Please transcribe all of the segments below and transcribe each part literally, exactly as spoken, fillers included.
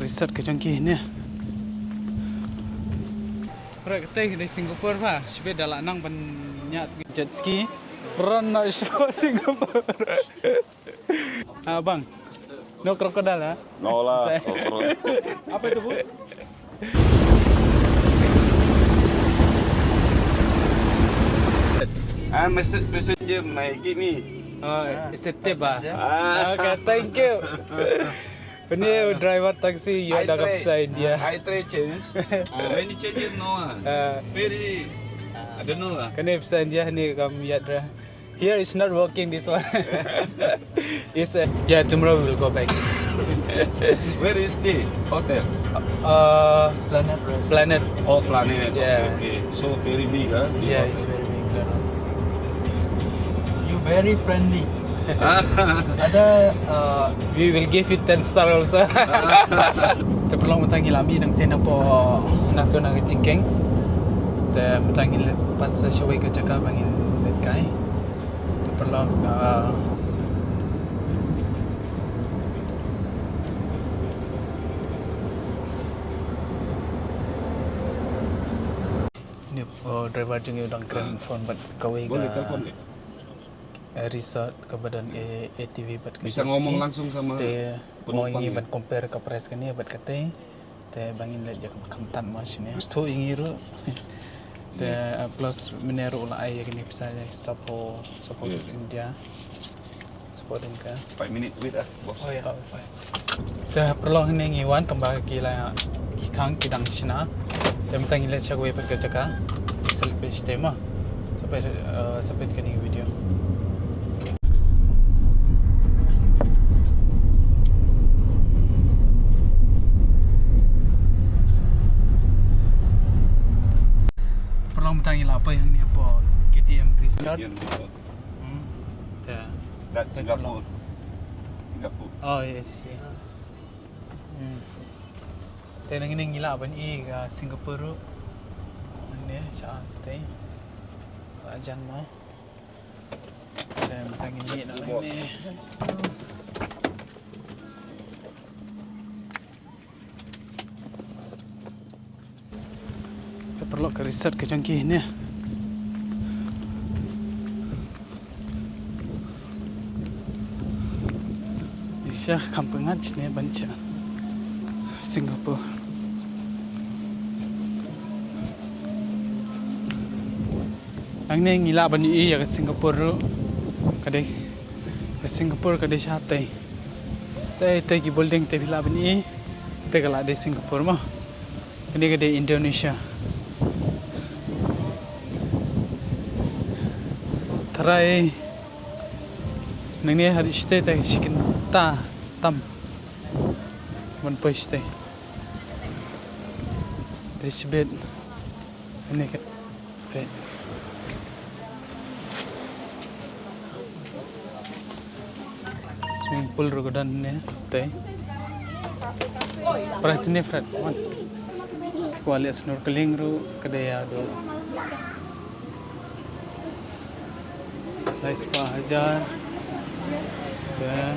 Resort ka jong ki ne. Pura kata ka dei Singapore ba, shibit da la nang ban ïa jet ski. Run na Singapore. Ah, bang. No crocodile, ha? No lah. Apa itu, Bu? I'm a passenger, my give me. Oh, it's a tip, ah. Ah. Okay, thank you. Ini driver taxi, ïa da ka pisa India. I try change. Many changes no ah. Very, I don't know lah. Kane pisa India ni kam ïa dra. Here is not working, this one. It's, uh, yeah, tomorrow we will go back. Where is the hotel? Uh, Planet Restaurant. Planet. Oh, Planet. Yeah. Okay, okay. So very big, huh? Yeah, it's very big. You very friendly. Ada, uh, we will give you ten star also. Te pyrlok mynta ngi la mih nangta napoh, nangta na ka jingkieng. Te mynta ngin leit pat sa shawei ka jaka ba ngin leit kai. Te pyrlok, uh, ni, uh, driver jong ngi u dang kren phone bad kawei ka, uh, resort kaba don A T V bad ka jet ski. Te mo ngi ban compare ka price kane bad kata. Te ba ngin leit ïa kaba kham tad mo shane. Shu ïa ngi ruh. Te, uh, plus mynne ruh la ai ïa kane pisa ïa support, support India. Support India. Five minute wait ah, boss. Oh yeah, oh, fine. Te pyrlok ne ngi wan tang ba ki la, ki khang ki dang shna. Te mynta ngi leit sha kawei pat ka jaka. Sa leit peit shatei mo. Sa peit, eh, sa peit kane ka video. Pyrlok mynta ngi la poi hangne hapoh K T M Resort. K T M Resort. Hmm. Te. That Singapore. Singapore. Oh, yes, yes. Hmm. Te nangne ngi lah ban ïohi ka Singapore ruh. Nangne sha tei. Ka jan mo. Te mynta ngin ïohi nangne. Peit paralok ka resort ka jong ki ne. Dei sha kham pyngngad shane ban sha Singapore. Nangne ngi lah ban ïohi ïa ka Singapore ruh. Ka dei, ka Singapore ka dei shatei. Tei, tei ki building tei phi lah ban ïohi. Tei ka lah dei Singapore mo. Kane ka dei Indonesia. Tharai nangne haduh shatei tei shi kynta tam ban poi shatei. Dei shibit. Kane ka Peit. Swimming pool ruh ka don ne, tei. Price ne, Fred? Wan. Kwah leh snorkeling ruh ka dei ïa do. Lai spah hajar. Tei.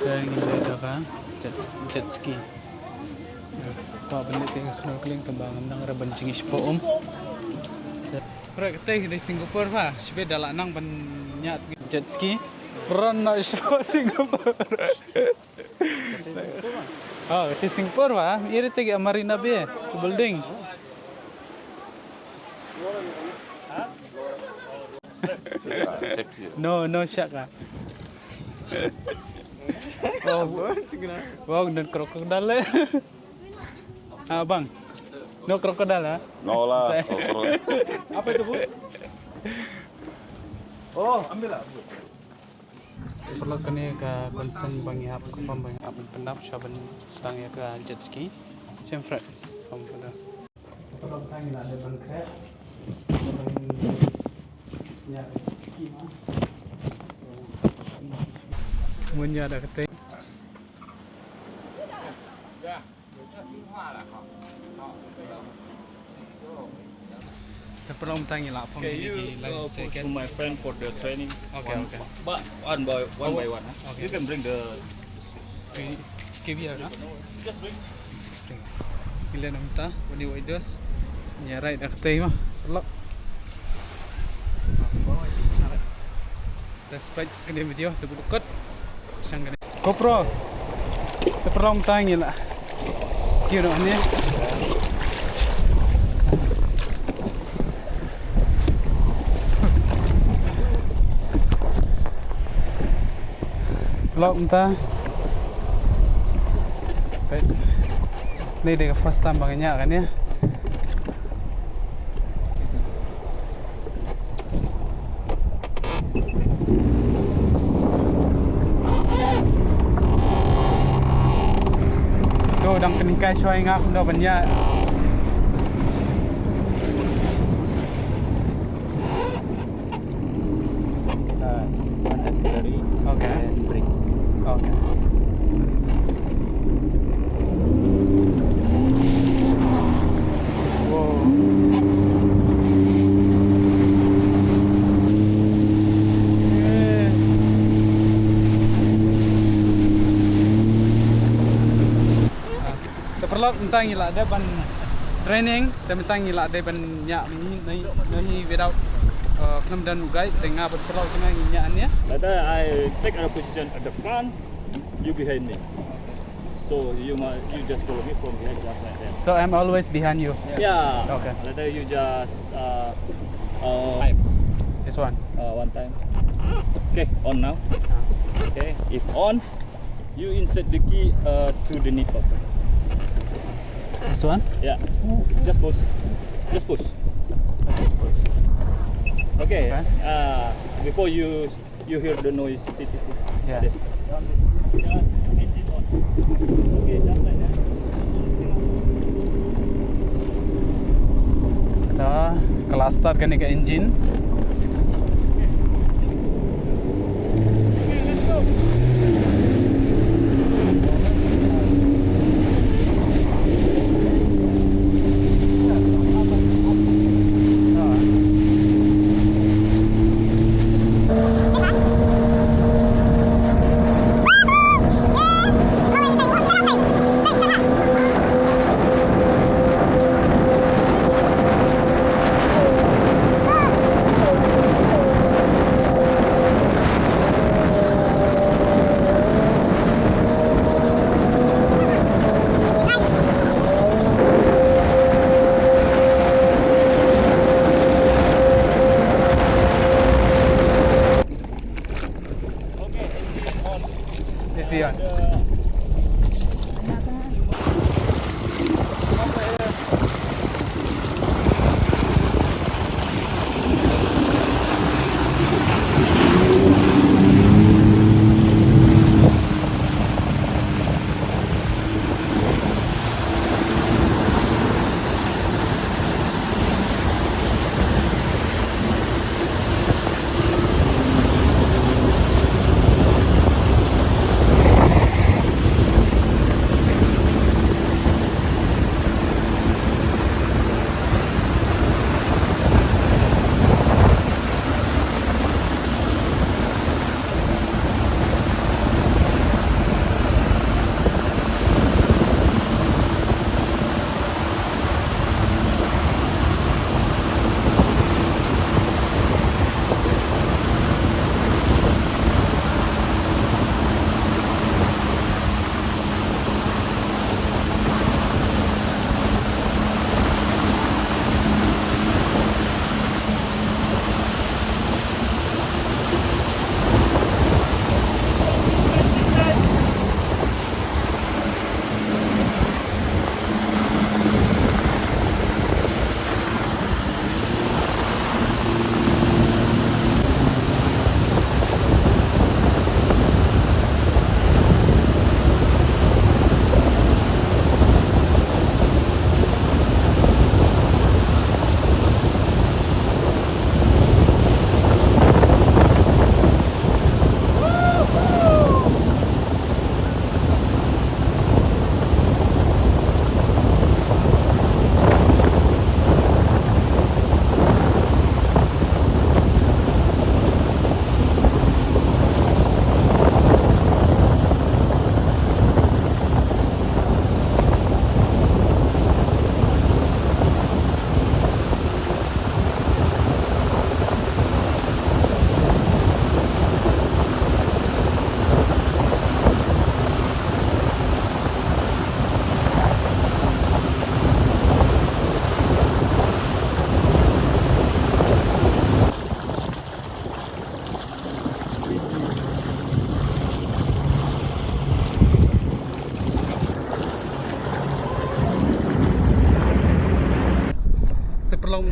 Te ngin leit da ka jet, jet ski. Kwah ban leit te snorkeling tang ba ngam nang ruh ban jngi shapoh um. Pura kata ka dei Singapore ba, shibit da la nang ban ïa jet ski. Run na shapoh Singapore. Oh, kata Singapore ba, iri te ka Marina Bay building. No, no shark ah. Wow, wow, dan crocodile. Ah, bang. No crocodile, ha? No lah. Apa itu, Bu? Oh, ambil lah, Bu. Paralok, kane ka concern ba ngi hap, ka pump ba ngi hap ban pyndap sha ban sdang ïa ka jet ski. Shem Fred, pump pada. Paralok, tang ïa la dep ban khreh. Ïa ka jet ski ma. Mun ïa da katei. Te paralok, mynta ngi la phong. Okay, you, uh, push to my friend for the training. Okay, okay. But one by one, by one, huh? Okay. You can bring the, okay, here, no? Just bring. Ngi leit mynta, what do you want? Ngi ride da ka tei ma paralok. Te sa peit kane ka video, te bud kot. Shang kane GoPro. Te paralok, mynta ngi la kiew noh hangne. Paralok, mynta. Peit. Ni dei ka first time ba nga ñiah kane. To dang pynhikai shuwa ïa nga kumno ban ñiah. Uh, this one has slurry, okay, and brake. Okay. Wow. Eh. Te paralok, mynta ngi la dep ban training, te mynta ngi la dep ban ñiah na hi, na hi, na hi without, uh, khlem don u guide, te nga bad paralok jong nga ngi ñiah hangne. Later I take a position at the front, you behind me. So you ma-, you just follow me from behind, just like that. So I'm always behind you? Yeah. Okay. Later you just, uh, uh, this one. Uh, one time. Okay, on now. Ah. Okay, if on, you insert the key, uh, to the nipple. This one? Yeah. Just push. Just push. Just push. Okay. Okay. Uh, before you, you hear the noise. Yeah. This. Just engine on. Okay, just like that. Te ka la start kane ka engine.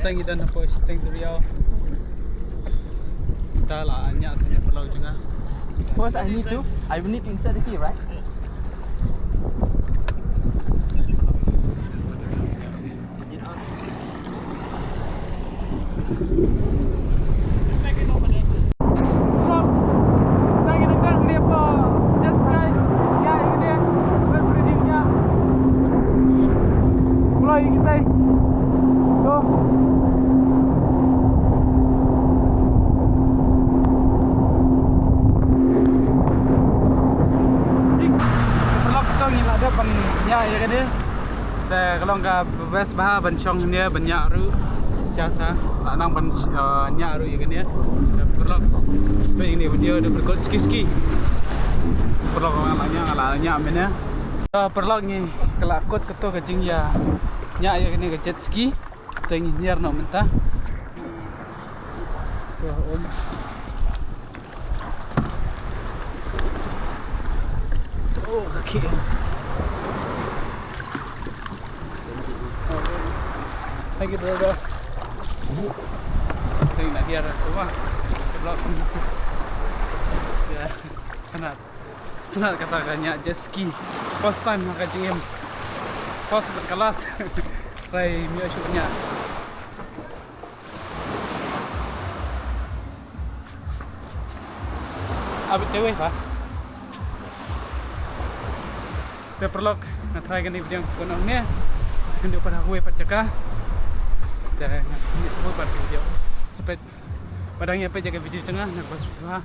Tang i don hapoh shiteng duriaw. Ta la ñiah sha paralok jong nga. First, I need to, I will need to insert the key, right? Paralok, to ngi la dep ban ñiah ïa kane. Te ka long ka best bha ban shong hangne ban ñiah ruh. Jasa la nang ban, eh, ñiah ruh ïa kane. Te paralok, sngewbha ïa kane video da pyrkhat ski ski. Paralok, nga la ñiah, nga la ñiah mynne. Te paralok, ngi ka la kut kato ka jingïa ñiah ïa kane ka jet ski. Te ngi hiar noh mynta. To, um. Oh, okay. Thank you, brother. Thank you, Nadia. Come on. Blossom. Yeah, it's not. Sngewtynnat kata ka ñiah jet ski. First time ha ka jingim. First class. Try ñiah shuh ñiah. Abit te wei pa. Te paralok, nga try kane video kano ne. Sa kynduh pat ha kawei pat jaka. Te nga ni sa kawei pat video. Sa peit. Ba dang ïa peit ïa ka video jong nga, nga kyrpad sngewbha.